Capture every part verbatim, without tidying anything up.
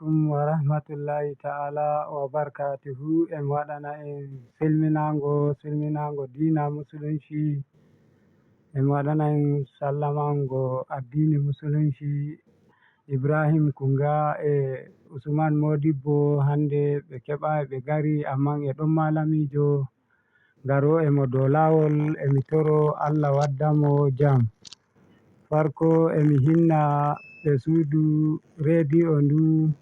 Wa rahmatullahi ta'ala wa barakatuhu. En waɗana en silminaango, silminaango diina musulunci. En waɗana en sallamango addini musulunci. Ibrahim Kunga e Usman Modibbo hannde ɓe keɓaay, ɓe gari, amman e ɗon malamiijo garo e mo dow laawol, e mi toro Allah wadda mo jam. Farko e mi hinna ɓe suudu rediyo ndu,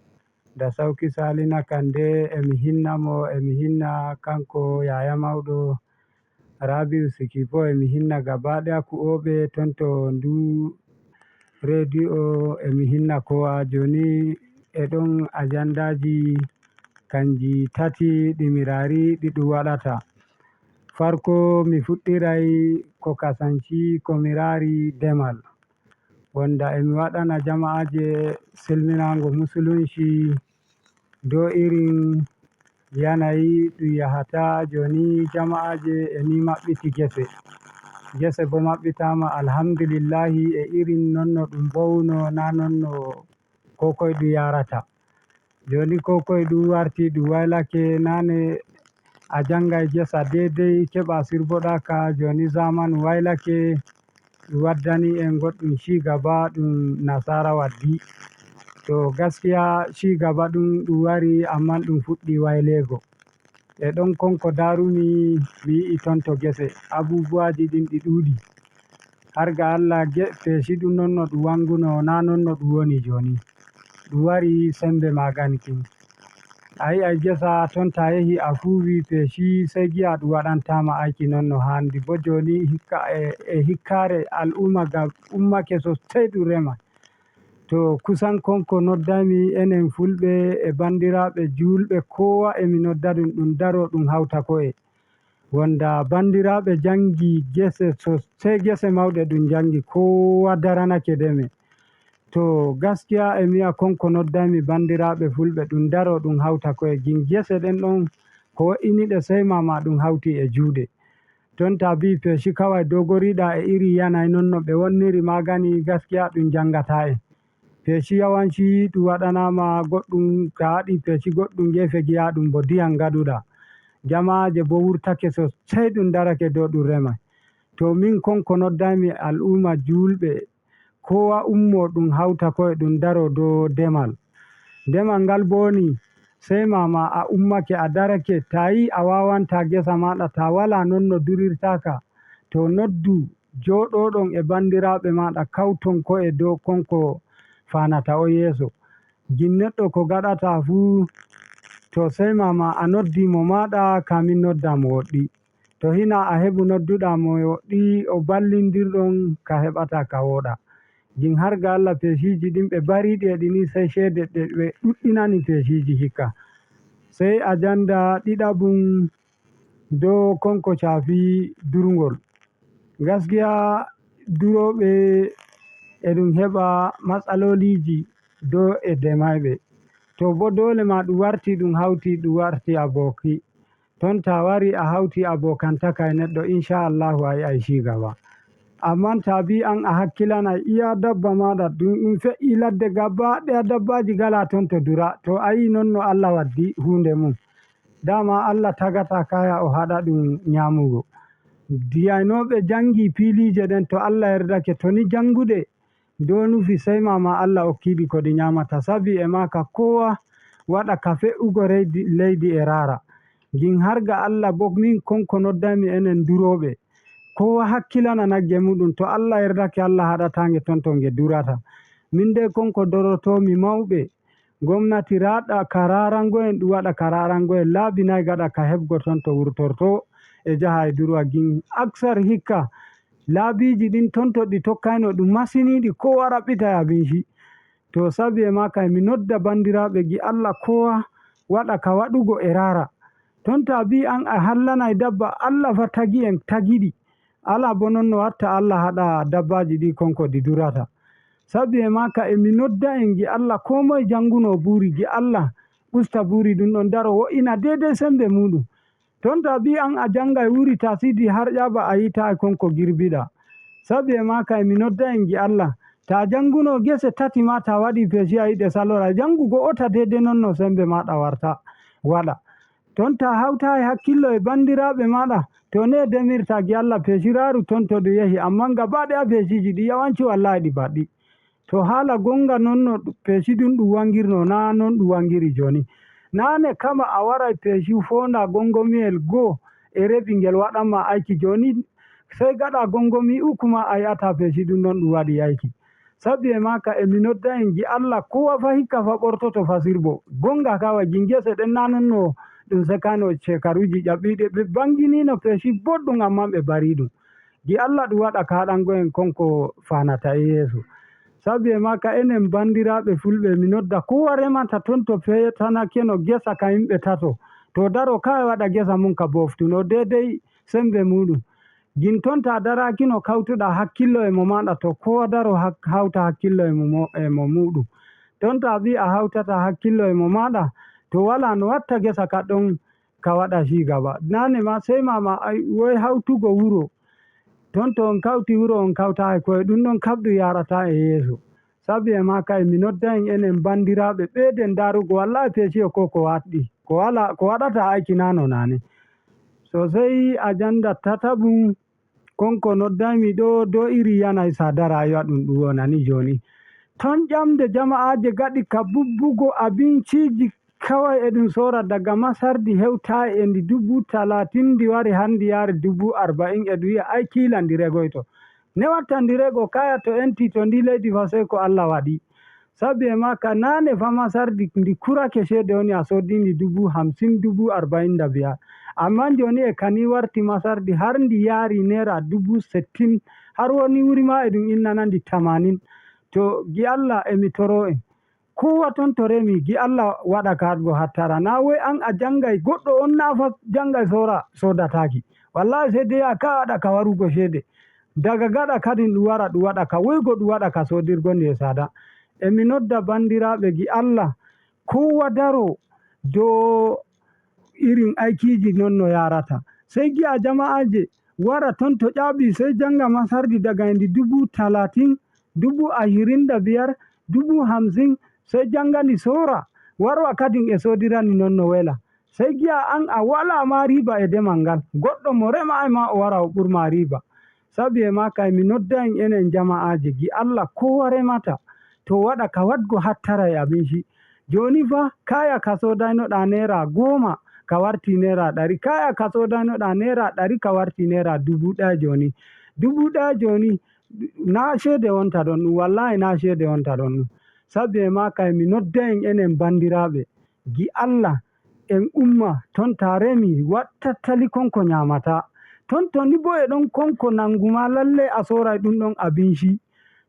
da Sauki Salina Kande, e mi hinna mo, e mi hinna kanko Yaya Mawɗo, Rabiu Sikipo, e mi hinna gaba ɗaya ku'ooɓe ton to ndu rediyo, e mi hinna kowa. Jooni e ɗon ajandaaji kanji tati ɗi mi raari ɗi ɗum waɗata. Farko, mi fuɗɗiray ko kasanci ko mi raari demal. Wonda e mi waɗana jama'aaje silminaango musulunci dow irin yanayi ɗum yahata. Jooni jama'aaje e ni maɓɓiti gese. Gese bo maɓɓitaama, alhamdulillahi, e irin non no ɗum bowno, na non no ko koy ɗum yarata. Jooni ko koy ɗum warti, ɗum waylake. Naane a jangay gesa deydey, keɓa sirboɗaka. Jooni zamanu waylake, ɗum waddani en goɗɗum ci gaba ɗum nasara waddi. To gaskiya ci gaba ɗum, ɗum wari, amman ɗum fuɗɗi wayleego. E ɗon kon ko darumi, mi yi'i ton to gese, abubuwaaji ɗin ɗi ɗuuɗi. Har ga Allah, ge-, peeci ɗum non no ɗum wanguno, na non no ɗum woni jooni. Ɗum wari sembe maagani kin. A yi'ay gesa ton, ta yehi a fuuwi peeci, sey gi'a ɗum waɗantaama ayki non no haandi. Bo jooni hikka e, e hikkaare al'umma ga ummake sosey ɗum rema. To kusan kon ko noddaymi enen fulɓe e bandiraaɓe juulɓe, kowa e mi nodda ɗum, ɗum daro ɗum hawta ko'e. Wonda bandiraaɓe jangi gese sosey, gese mawɗe ɗum jangi, kowa daranake deme. To gaskiya e mi'a kon ko noddaymi bandiraaɓe fulɓe ɗum daro ɗum hawta ko'e, gin gese ɗen ɗon ko wo'iniɗe sey mama ɗum hawti e juuɗe. Ton ta bi peeci kaway dogoriɗa e iri yanayi non no ɓe wonniri magani, gaskiya ɗum jangata en. Peeci yawanci ɗum waɗanama goɗɗum, ta waɗi peeci goɗɗum gefe giya ɗum bo diyam gaɗuɗa. Jama'aaje bo wurtake sosey ɗum darake dow ɗum remay. To min kon ko noddaymi al'umma juulɓe, kowa ummo ɗum hawta ko'e ɗum daro dow demal. Demal ngal bo woni, sey mama a ummake a darake, ta yi a wawanta gesa maɗa, ta wala non no durirtaka, to noddu jooɗoɗon e bandiraaɓe maɗa, kawton ko'e dow kon ko fanata o yeeso. Gin neɗɗo ko gaɗata fuu, to sey mama a noddi mo maɗa, kamin nodda mo woɗɗi. To hina a heɓu nodduɗa mo woɗɗi, o ballindirɗon ka heɓata ka wooɗa. Gin har ga Allah peeciiji ɗin ɓe bariɗi e ɗini, sey ceede ɗe ɓe ɗuɗɗinani peeciiji hikka. Sey ajanda ɗiɗaɓum dow kon ko caafi durngol. Gaskiya durooɓe e ɗum heɓa matsaloliji dow e demayɓe. To bo doole ma ɗum warti, ɗum hawti, ɗum warti aboki. Ton ta wari a hawti abokantaka e neɗɗo, insha Allahu a yi'ay cigaba. Amman ta bi an a hakkilanay iya dabba maɗa, ɗum, ɗum fe'i ladde gaba ɗaya, dabbaji gala ton to dura. To a yi non no Allah waddi huunde mum. Dama Allah tagata kaya o haɗa ɗum nyamugo. Diyaynooɓe jangi piilije ɗen, to Allah yerdake, to ni janguɗe, do nufi sey mama Allah okkiɗi ko ɗi nyamata. Sabi e maka kowa waɗa ka fe'ugo reydi, leydi e raara. Gin har ga Allah bo min kon ko noddaymi enen durooɓe. Kowa hakkilana nagge muɗum. To Allah yerdake, Allah haɗata nge ton to nge durata. Min de kon ko dorotomi mawɓe gomnati raɗa ka rarango en, ɗum waɗa ka rarango en laabi nayi gaɗa ka heɓgo ton to wurtorto e jaha e durwa gin aksar hikka. Laabiiji ɗin ton to ɗi tokkayno ɗum masiniiɗi, kowa raɓɓita e abinci. To sabi e maka e mi nodda bandiraaɓe gi Allah kowa waɗa ka waɗugo e raara. Ton ta bi an a hallanay dabba, Allah fa tagi en, tagiɗi. Ala bo non no watta Allah haɗa dabbaaji ɗi kon ko ɗi durata. Sabi e maka e mi nodda en gi Allah, ko moye janguno buuri gi Allah, usta buuri ɗum ɗon daro wo'ina deydey sembe muɗum. Ton ta bi an a jangay wuri ta sidi har ƴaɓa a yita e kon ko girbiɗa. Sabi e maka e mi nodda en gi Allah, Ta jannguno gese tati ma ta waɗi peesi a yiɗe salora, janngugo ota deydey non no semmbe maaɗa warta waɗa. Ton ta hawtaay hakkillo e banndiraaɓe maaɗa, to nee demirta gi Allah peesiraaru ton to ɗum yehi, ammaa gaba ɗaya peesiji ɗi yawanci wallaahi ɗi baɗɗi. To haala gonga non no peesi ɗum ɗum wangirno, na non ɗum wangiri jooni. Naane kama a waray peesi foonda gongomiyel goo e rebi ngel waɗanma ayki jooni, sey gaɗa gongomi uku ma a yi'ata peesi ɗum non ɗum waɗi ayki. Sabi e maaka e mi nodda en gi Allah, kowa fa hikka fa ɓortoto fa sirbo. Gonga kawai gin gese ɗen na non no ɗum sekano shekaruji ƴaɓɓiɗe. Ɓe banginino peesi boɗɗum ammaa ɓe bari ɗum. Gi Allah ɗum waɗa kaɗango en kon ko fanata e Yeesu. Sabi e maaka enen bandiraaɓe fulɓe mi nodda kowa remata ton to fetanakeno gesa ka yimɓe tato. To daro kawai waɗa gesa mum ka boftuno dedei sembe muɗum. Gin ton ta darakino kawtuɗa hakkillo e mo maɗa to kowa daro hak-, hawta hakkillo e mo, mo, e mo muɗum. Ton ta bi a hawtata hakkillo e mo maɗa to wala no watta gesa ka ɗon ka waɗa ci gaba. Nane ma sey ma ma ay woy hawtugo wuro. Ton to on kawti wuro on kawta e koye ɗum ɗon kabɗum yarata e Yeesu. Sabi e maaka e mi nodda en enen bandiraaɓe ɓeyden darugo wallahi peesi e ko ko waɗɗi. Ko wala, ko waɗata ayki nano nane. So sey a jannda tataɓum kon ko noddaymi ɗo, do iri yanay sa dara a yi'a ɗum ɗum wonani jooni. Ton ƴamde jama'aaje gaɗi ka bubbugo abinciiji kaway e ɗum soora daga masardi hewtaay e ndi dubu talatin ndi wari har ndi yaari dubu arba'in e ɗum wi'a ay kiila ndi regoyto. Ne watta ndi rego kaya to enti to ndi leydi fa sey ko Allah waɗi. Sabi e maaka naane fa masardi ndi kurake ceede woni a soddindi dubu hamsin, dubu arba'in da biyar. Ammaa jooni e kani warti masardi har ndi yaari neera dubu settin, har woni wuri ma e ɗum innana ndi tamanin. To gi Allah e mi toro en. Kowa ton to remi gi Allah waɗa kaɗgo hattara. Na woy an a jangay goɗɗo on na fa jangay sora sodataaki. Wallahi sai dai a ka waɗa ka warugo ceede. Daga gaɗa kadin ɗum wara ɗum waɗa ka woygo ɗum waɗa ka sodirgo ndi e saada. E mi nodda bandiraaɓe gi Allah kowa daro do irin aykiiji non no yarata. Sey gi'a jama'aaje wara ton to ƴaaɓi sey janga masardi daga e ndi dubu talatin, dubu ashirin da biyar, dubu hamsin, sey janga ndi soora. Warwa kadin e sodirani non no wela. Sey gi'a an a wala ma riba e demal ngal. Goɗɗo mo rema e ma o wara o ɓurma riba. Sabi e maaka e mi nodda en enen jama'aaje gi Allah kowa remata to waɗa ka waɗgo hattara e abinci. Jooni fa kaya ka sodaynoɗa neera goma ka warti neera ɗari, kaya ka sodaynoɗa neera ɗari ka warti neera dubu ɗaya jooni. Dubu ɗaya jooni na ceede wonta ɗon ɗum, wallahi na ceede wonta ɗon ɗum. Sabi e maaka e mi nodda en enen bandiraaɓe gi Allah en umma ton ta remi waɗ tattali kon ko nyamata. Ton to ni bo e ɗon kon ko nanguma lalle a soray ɗum ɗon abinci.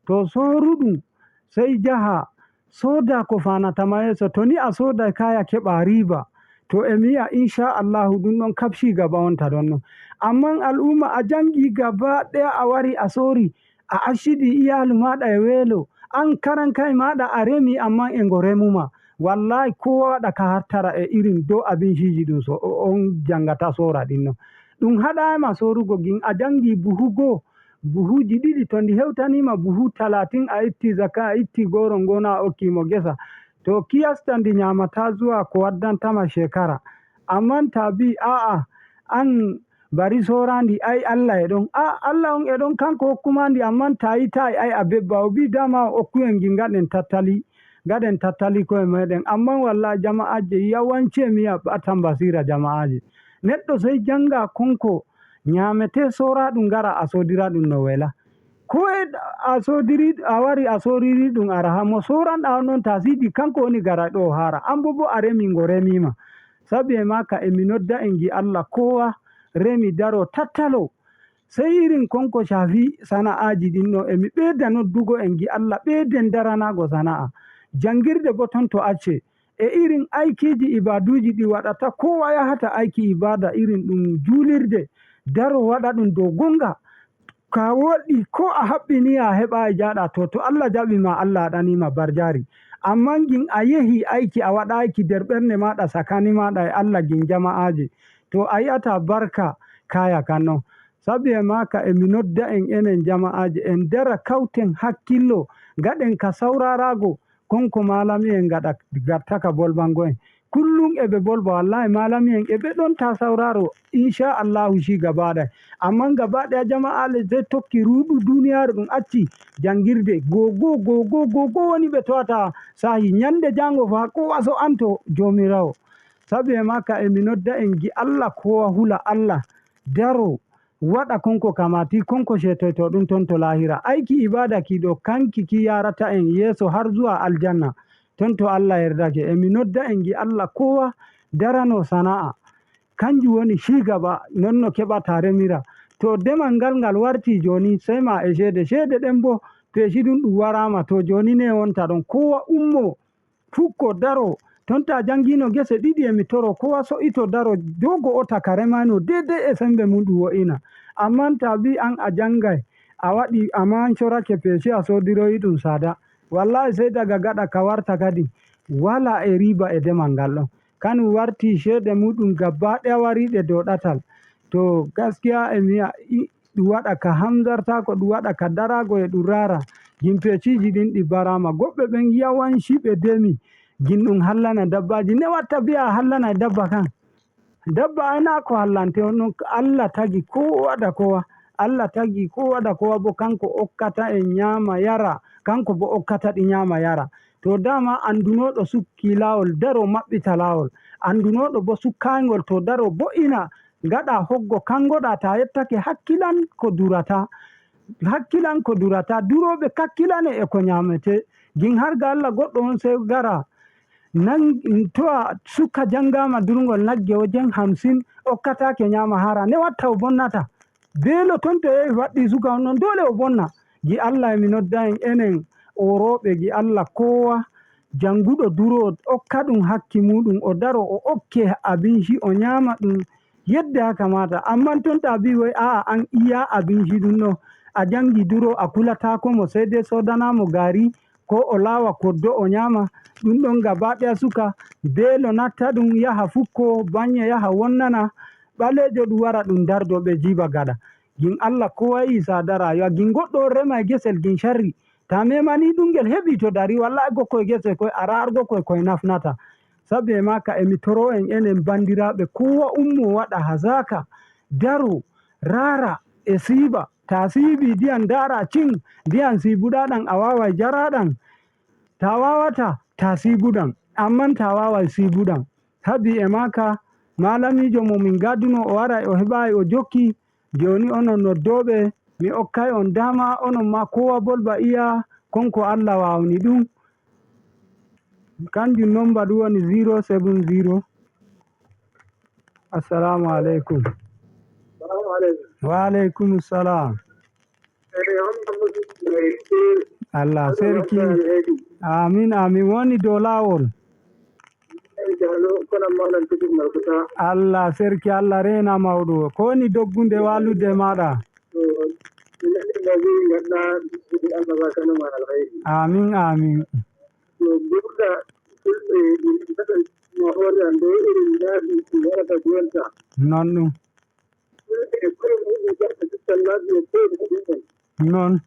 To soruɗum sey jaha soda ko fanatama yeeso. To ni a soday kaya keɓa riba. To e mi yi'a insha Allahu ɗum ɗon kabshi gaba wonta ɗon ɗon. Amman al'umma a jangi gaba ɗaya a wari a sori a accidi iyalu maɗa e weelo, an karan kay maɗa a remi amman e ngo remuma. Wallahi kowa waɗa ka hattara e irin dow abinciji ɗum so o- on jangata sora ɗin non. Ɗum haɗaima sorugo gin a jangi buhu goo, buhuji ɗiɗi to ndi hewtanima buhu talatin a itti zaka a itti goro ngona a okki mo gesa. To kiyasta ndi nyamata zuwa ko waddantama shekara. Amman ta bi a'a an bari sorandi ai Allah e ɗon. A Allah on e ɗon kanko hokkuma ndi amman ta yitayi ai a bebba o bi dama o okkuyen gi ngaɗen tattali ngaɗen tattali koye meɗen. Amman wallahi jama'aje yawanci e miya ɓatan basira jama'aje. Neɗɗo sey janga konko nyamete sora ɗum ngara a sodira ɗum no wela. Ko e a sodiri a wari a soriri ɗum araha mo soranɗa on ɗon ta sidi kanko woni gara ɗo hara an bo bo a remi ngo remima. Sabi e maka e mi nodda en gi Allah kowa remi daro tattalo. Sey irin konko shafi sana'aji ɗin ɗo e mi ɓeyda noddugo en gi Allah ɓeyden daranago sana'a. Jangirde bo ton to acce e irin aikiiji ibaduuji ɗi waɗata kowa yahata aiki ibada irin ɗum juulirde daro waɗa ɗum dow gonga. Ka woɗɗi ko a haɓɓini a heɓayi jaɗa to to Allah jaɓi ma Allah aɗanima barjari. Amma ngin a yehi aiki a waɗa aiki nder ɓernde maɗa sakani maɗa e Allah ngin jama'aje to a yi'ata barka kaya kan non. Sabi e maka e mi nodda en enen jama'aje en dara kawten hakkillo Ngaɗen ka sawraaraago kon ko maalami'en ngaɗa, gatta ka bolbango en. Kullum e ɓe bolba, wallaahi maalami'en e ɓe ɗon ta sawraaro, insha Allahu ci gaba ɗaya. Amman gaba ɗaya jama'aale de tokki ruuɗu duniyaaru ɗum acci janngirde. Go, go, go, go, go, go woni ɓe towata saahi. Nyannde jaango fa ko waso anto Joomiraawo. Sabu e maaka e mi nodda en gi Allah, kowa hula Allah, daro, waɗa kon ko kamati, kon ko cetoyto ɗum ton to laahira. Ayki ibaada ki ɗo, kanki ki yarata en yeeso har zuwa aljanna, ton to Allah yerdake. E mi nodda en gi Allah, kowa darano sana'a. Kanjum woni cigaba, non no keɓata remira. To demal ngal ngal warti jooni, sey ma e ceede. Ceede ɗen bo, peeci ɗum ɗum waraama. To jooni ne wonta ɗon, kowa ummo, fukko, daro. Ton ta janngino gese ɗiɗi e mi toro, kowa so'ito daro, dogo o taka remayno deydey e sembe mum ɗum wo'ina. Amman ta bi an a janngay, a waɗi, amman corake peeci a soodiroyi ɗum saada. Wallaahi sey daga gaɗa ka warta kadi, wala e riba e demal ngal ɗon. Kanum warti ceede muɗum gaba ɗaya wariɗe dow ɗatal. To gaskiya e mi wi'a, i-, ɗum waɗa ka hamndartaako, ɗum waɗa ka daraago e ɗum raara. Gin peeciiji ɗin ɗi baraama. Goɗɓe ɓen yawanci ɓe demi. Gin ɗum hallana dabbaaji. Ne watta bi'a a hallana e dabba kan. Dabba ay naa ko hallante on ɗon. Allah tagi ko waɗa kowa. Allah tagi ko waɗa kowa bo kanko okkata en nyaama yara. Kanko bo okkata ɗi nyaama yara. To dama andunooɗo sukki laawol, daro maɓɓita laawol. Andunooɗo bo sukkaayngol to daro bo'ina. Gaɗa hoggo kangoɗa ta yettake hakkilan ko durata. Hakkilan ko durata. Durooɓe kakkilane e ko nyaamete. Gin har ga Allah goɗɗo on sey gara. Nan to'a suka jangama durngol nagge wajen hamsin okkatake nyaama hara. Ne watta o bonnata. Beelo ton to yehi faɗɗi suka on non doole o bonna. Gi Allah e mi nodda en enen o rooɓe gi Allah kowa janguɗo duro okka ɗum hakki muɗum o daro o okke abinci o nyaama ɗum yedde haka mata. Amman ton ta bi wai a'a an iya abinci ɗum ɗo a jangi duro a kulatako mo sai dai sodanamo gari ko o lawa koddo o nyama ɗum ɗon gaba ɗaya suka beelo natta ɗum yaha fukko banye yaha wonnana ɓalejo ɗum wara ɗum dardo ɓe jiba gaɗa. Gin Allah ko wayi sa dara yo a gin goɗɗo on rema e gesel gin sharri. Ta memani ɗum ngel heɓi to dari wallahi gokkoy gese koy a rargo koy koy nafnata. Sabu e maka emi toro en enen bandiraɓe kowa ummo waɗa hazaka daro rara e siba ta sibi ndiyan dara cin ndiyan sibuɗa ɗan a wawai jaraɗan ta wawata ta sibuɗan amman ta wawai sibuɗan. Habi e maka malamijo mo min gaduno o warai o heɓai o jokki. Jooni onon noddooɓe, mi okkay on daama onon maa koowa bolba iya kon ko Alla waawni ɗum. Kanjum nomba ɗum woni zero seven zero. Assalamu aleykum. Salamu aleykum. Wa aleykum salam. Eh, on ɗon mo Allah serki. Amin, amin. Woni dow laawol. Allah serki, Allah reena mawɗo. Ko woni doggunde wallude e maaɗa? Amin, amin. Non ɗum. Non.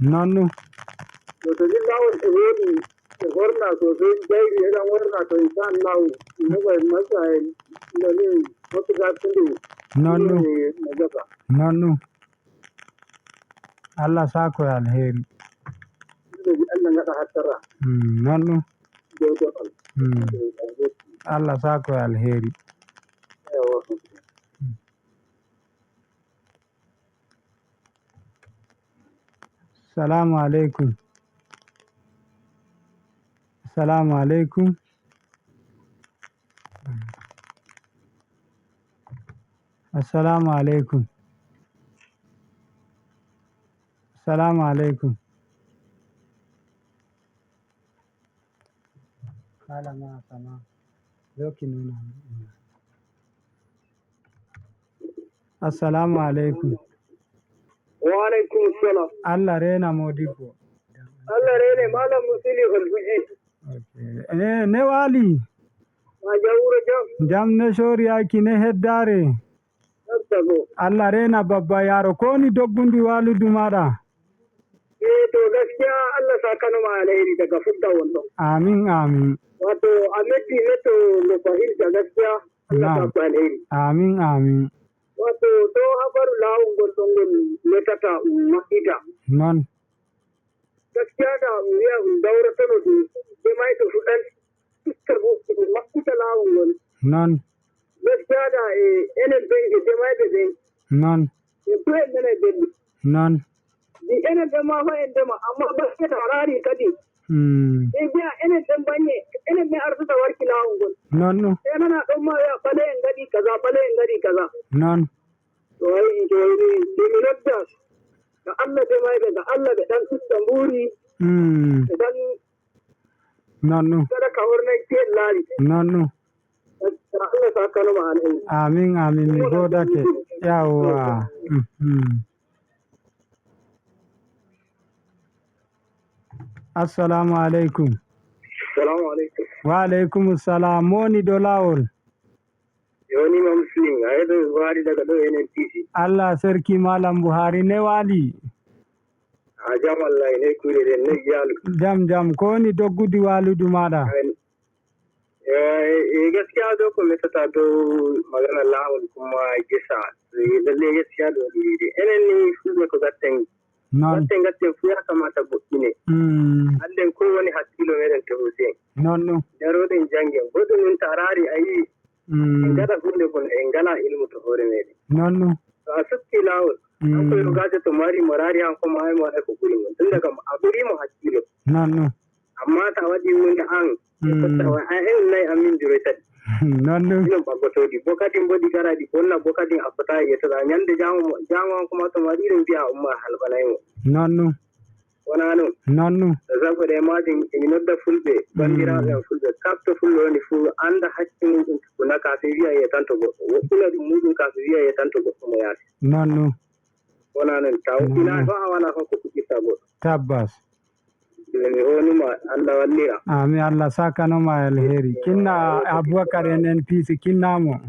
Non ɗum. Non ɗum. Non ɗum. Allah saako e alheri. Mm, non ɗum. Mm. Allah saako e alheri. Mm. Salamu aleykum. Salamu aleykum. Assalamu aleykum. Assalamu aleykum. Kala ma sama. Loki nuna. Assalamu aleykum. Wa aleykum salam. Allah reena modibbo. Allah reene malam musili holbuji. Eh, ne waali? Ma jam wuro jam. Jam ne soriyaaki ne heddaare. Sago. Allah reena babba yaaro. Ko woni doggundi waludu maaɗa? Eh, to gaskiya Allah sakano ma alheri daga fudda wonno. Amin, amin. Wato a meddi neto no fahimta gaskiya. Allah Na'am. Sako alheri. Amin, amin. Wato to habaru lawol ngol ɗon ngol metata maɓɓita. Non. Gaskiya da mi wi'a ɗum dawrotono ɗum. Jemaiɗo fuɗan. Iska bo ɗum maɓɓita lawol ngol. Non. Gaskiya da e enen ɓen e jemaiɓe ɓen. Non. E ko en nana belɗum. Non. Di enen ɓen ma fa en ndema, amma basketa a raari kadi. Mm. En mbi'a enen ɓen banye, enen ɓen artata warki laawol ngol. Non, non. Sey nana ɗon ma wi'a ɓale'en ngaɗi kaza, ɓale'en ngaɗi kaza. Non. To wayi, to wayni, de mi nodda. Ga Allah be mayɓe, ga Allah ɓe ɗan usta mbuuri. Mm. Ɓe ɗan Non ɗum. Kada ka hornay kiyel laawi. Non ɗum. Allah sakkanoma an en. Amin, amin. Mi godake. Yawwa. Mhm. Assalamu alaikum. Salamu alaikum. Wa alaikum salam. Mo woni dow laawol? Yonima Muslim, a yeɗo Buhari daga ɗo N N P C. Allah sarki Malam Buhari ne wali. A jam Allah ne kuɗe ɗen ne iyalu. Jam jam, ko woni doggudi waludu maɗa? Ay, eh, eh, gaskiya ɗo ko metata dow magana lawol kuma gesa. Eh, lalle gaskiya ɗo ɗiɗi. Enen ni fulɓe ko gatten. Non. Gatten gatten fu ya kamata boɗɗine. Mm. Allen ko woni hakkilo meɗen to Hussein. Non ɗum. Daroɗen jangen. Boɗɗum ɗum ta raari a yi Mm. En ngaɗa huunde kono en ngalaa ilmu to hoore meeɗen. Non ɗum. To a sukki laawol, Mm. kanko yogaajo to mari mo raari han ko maayi mo waɗa ko ɓuri mon. Tunda kam a ɓuri mo hakkilo. Non ɗum. Amma to a waɗi huunde an, Mm. fotta wa- a en nayi an min juroy tati. Non ɗum. Ɗum ɓaggotooɗi. Bo kadi mboɗi gara ɗi bonna bo kadi a fotaa yettoɗaa. Ñande jaango mo, jaango an ko ma to mari ɗum mbi'a umma halɓanay mo. Non ɗum. Wonaa non? Non ɗum. Sabu ɗe majum emi nodda fulɓe, Mm. banndiraaɓe am fulɓe, kala to fulɓe woni fuu annda hakke muɗum tukuna kafin wi'a yetanto goɗɗo. Woɗɗina ɗum muɗum kafin wi'a yetanto goɗɗo mo yaasi. Non ɗum. Wonaa non? Taw Non ina ɗum. Ɗo a walaa fof ko fuɗɗirta goɗɗo. Tabbas. Jooni mi honuma, Allah wallira. Amin, Allah sakanoma alheri. Kinna Abubakar N N P C, kinnamo.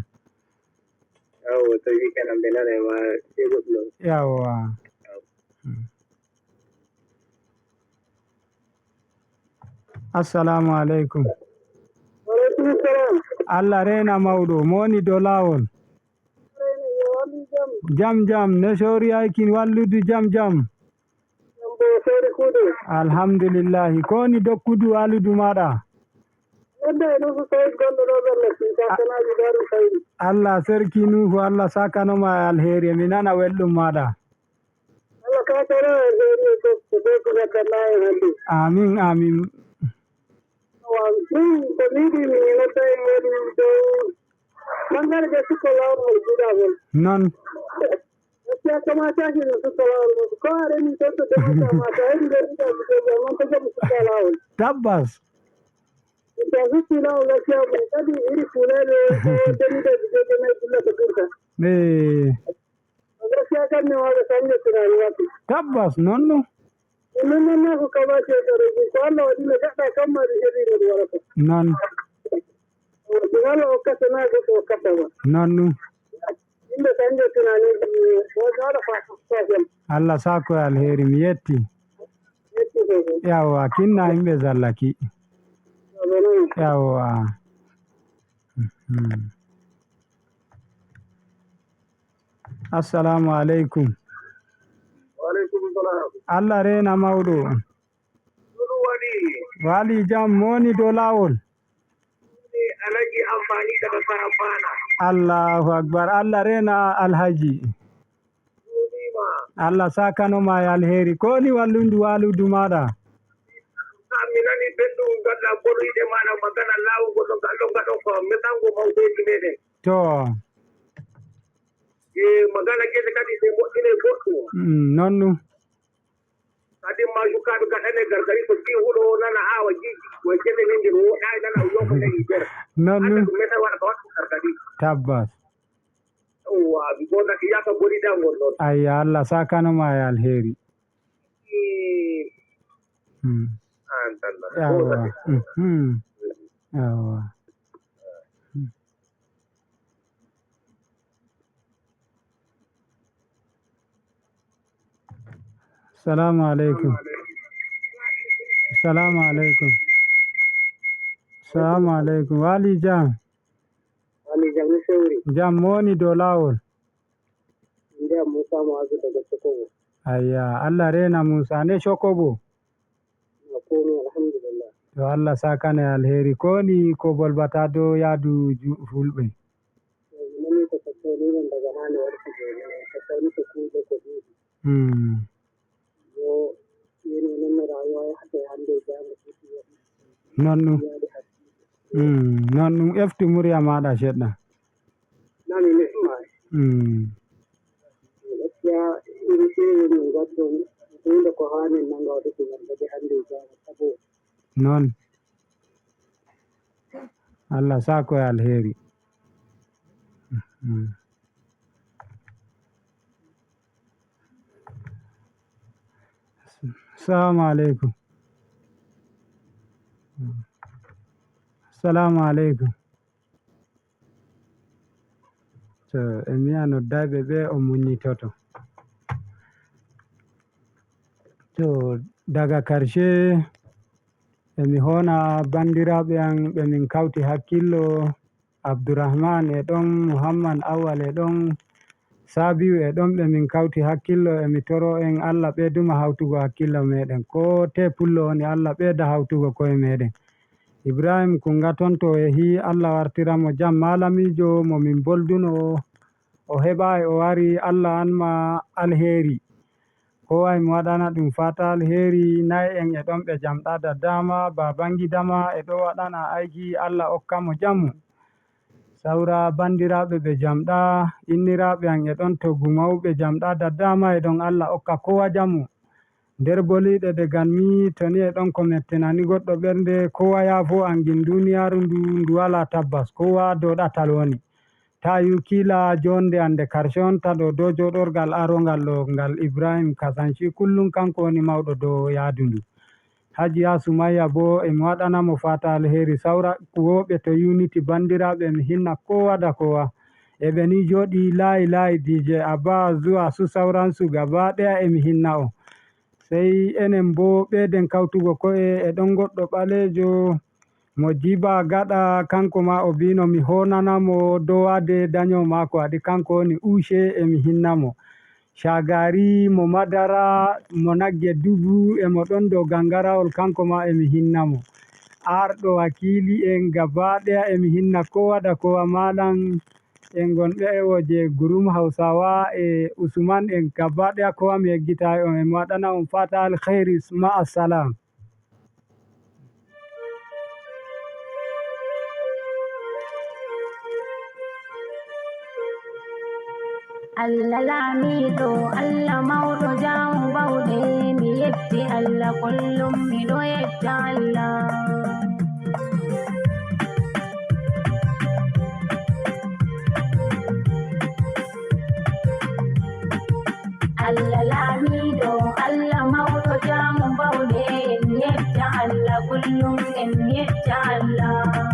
Yawo, to weekend am ɓe nanay ma, sai goɗɗum. Yawwa. Mm. Assalamu alaikum. Wa alaikum salam. Allah reena mawɗo, mo woni dow laawol? Reena, yo wallu jam. Jam, jam, no soriyaaki walludu jam, jam? Jam bo, sori kuuɗe. Alhamdulillahi. Ko woni dokkudu waludu maɗa? Yadda e Nuhu Said gonɗo ɗo Bello, si A- sakanaaji Daaru Khayri. Allah sarki Nuhu, Allah sakanoma e alheri, mi nana welɗum maɗa. Allah ka tara alheri e fof, ko ɓe ko gaddanɗa en hannde. Amin, amin. Awa, min ko mi yiɗi mi nodda en woni dow ɓangare ɓe sukko laawol ngol juuɗagol. Non. Gaskiya kamataaki mi sukko laawol ngol. Ko a remi tan to demata ma, to a heɓi nder ɗiɗa bijoji, amma ko jaɓi sukka laawol. Tabbas. Min ta sukki laawol gaskiya mum. Kadi iri fuleeɓe, ko demiɗe bijoji nayi gulla ko durta. Eh. Gaskiya kam mi waɗa sannde tunani waɗi. Tabbas, non ɗum. Min non non ko kaba ce ɗo regi. Ko Allah waɗi no gaɗɗa kam ma ɗum heɓi no ɗum waɗata. Non. Ɗum Allah hokkata na goɗɗo hokkata ma. Non ɗum. Yimɓe sannde tunani waɗa waɗa fa fa jam. Allah sako e alheri, mi yetti. Yetti ko ko. Yawwa, kinna yimɓe zallaki. Yawwa, non. Yawwa. Mhm. Assalamu alaikum. Wa alaikum salam. Allah reena mawɗo. Ɗum waɗi. Wali jam, mo woni dow laawol? Ni Alhaji Amfani daga Karambana. Allahu akbar. Allah reena Alhaji. Ɗuuɗiima. Allah sakanoma e alheri. Ko woni wallundu waludu maɗa? Ka mi nani belɗum gaɗa boɗo yiɗe maɗa magana laawol ngol ɗon ngal ɗon ngaɗon ko mesango mawɓeeji meɗen. To. E magana gese kadi ɓe moƴƴine boɗɗum. Mm, non ɗum. Kadi ma sukkaaɓe gaɗane gargari ko fii huɗo o nana aawa jiiji. Ko e gese min ngel woɗaay nana o yoko nani nder. Non ɗum. Ɗum meta waɗa ko waɗa gargari. Tabbas. Yawwa, mi gonnaki yaka boni da ngol ɗon. Ayya, Allah sakanoma e alheri. Mm. An tan ma. Yawwa. Mhm. Yawwa. Mm. Salamu aleykum. Salamu aleykum. Salamu aleykum. Waali jam? Waali jam no fewri? Jam moni dow laawol. Nde Muusa Mu'azu daga Sokobo. Ayya, Allah reena Muusa. Nde Sokobo? Na komi, alhamdulillah. To Allah sakane alheri. Ko woni ko bolbata dow yaadu ju-, fulɓe? Nani ko tattaunin daga hane warti joni, tattaunin ko kuɗe ko ɗuɗi. Hmm. Yo, yini non no rayuwa ya hata hande janga kuɗi ya. Non ɗum. Yaade hakki. Hmm. Non ɗum. Eftu murya maɗa seɗɗa. Nani ne ma. Hmm. Gaskiya, iri kewi min gaddon, hunde ko hane nanga waɗude ngal kadi hande janga sabo. Non. Allah sako e alheri. Mhm. Salamu aleykum. Salamu aleykum. To, e mi yi'a noddayɓe ɓe o muññitoto. To, daga karshe, emi hona bandiraɓe an ɓe min kawti hakkillo, Abdurrahman e ɗon, Muhammad Awal e ɗon, Sabiu e ɗon, ɓe min kawti hakkillo, emi toro en Allah ɓeyduma hawtugo hakkillo meɗen. Ko te pullo woni, Allah ɓeyda hawtugo koye meɗen. Ibrahim Kunga ton to o yehi, Allah wartira mo jam. Malamijo mo min bolduno o, o heɓaay o wari, Allah an ma alheri. Ko wa'i mi waɗana ɗum fata alheri, naye en e ɗon ɓe jamɗa daddama, babangidama e ɗo waɗana aiki, Allah okka mo jamu. Sawra bandiraɓe ɓe jamɗa, inniraɓe an e ɗon to Gumau ɓe jamɗa daddama e ɗon, Allah okka kowa jamu. Nder boliɗe ɗe ganmi, to ni e ɗon ko mettinani goɗɗo ɓernde, kowa yaafo an gin duniyaaru ndu, ndu wala tabbas, kowa dow ɗatal woni. Ta yu kiila jonde ande karshe on ta ɗo dow joɗorgal arongal ɗo ngal Ibrahim Kasanshi kullum kanko woni mawɗo dow yaadu ndu. Hajiya Sumayya bo emi waɗana mo fata alheri, sawra kuwoɓe to Unity bandiraɓe emi hinna kowa da kowa. E ɓe ni joɗi layi layi D J Abba zuwa su sauransu gaba ɗaya emi hinna o. Sey enen boo ɓeyden kawtugo ko'e e ɗon goɗɗo ɓaleejo mo Jiba Gaɗa, kanko maa o biino mi hoonana mo dowaade daño maako, adi kanko woni Uushe, e mi hinna mo. Shagari mo Madara, mo Nagge Dubu, e mo ɗon dow gangarawol, kanko maa e mi hinna mo. Arɗo wakiili en gaba ɗaya e mi hinna kowa da kowa, maalam en gonɓe e wooje Gurum Hausawa e Usman en gaba ɗaya kowa mi yeggitaay on, e mi waɗana on fata alkhairis. Ma assalam. Allah laamiiɗo, Allah mawɗo, jaamu bawɗe, mi yetti Allah, kullum miɗo yetta Allah. Allah laamiiɗo, Allah mawɗo, jaamu bawɗe, en yetta Allah, kullum en yetta Allah.